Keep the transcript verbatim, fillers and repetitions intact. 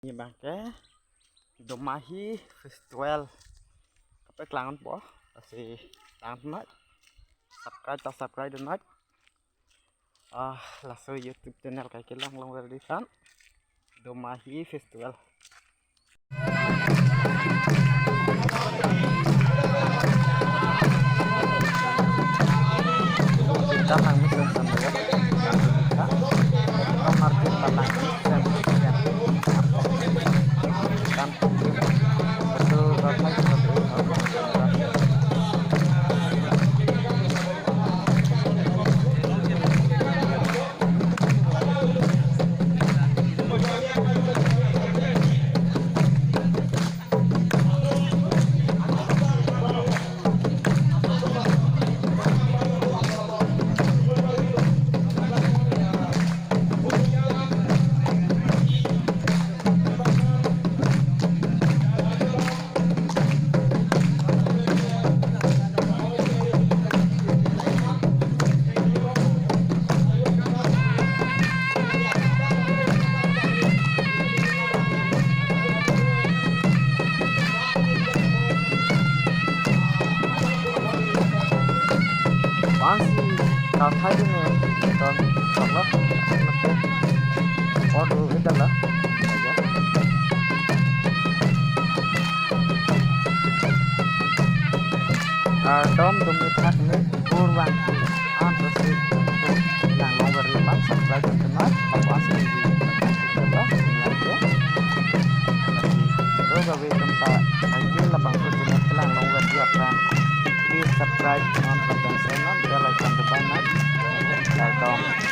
Ini abangke Domahi Festival kapeklang ponpo, lasi lang nai, subscribe ta subscribe dun nai. Ah, laso YouTube channel kai kelang longverji aphan, Domahi Festival. Kita nang mesen sampai ya. Kita market palang. Kan betul, betul. Once you kauthai dun ne, ton choklo, mate order edetlo. Kardom dum ne thak ne, kurvangsi an to si lang longverji aphan subscribe dun nai, lapu asi di. Terus kami tempat cycle labangso jenis kelang longverji aphan. Please subscribe, non, tekan bell icon, tekan nai. Kardom.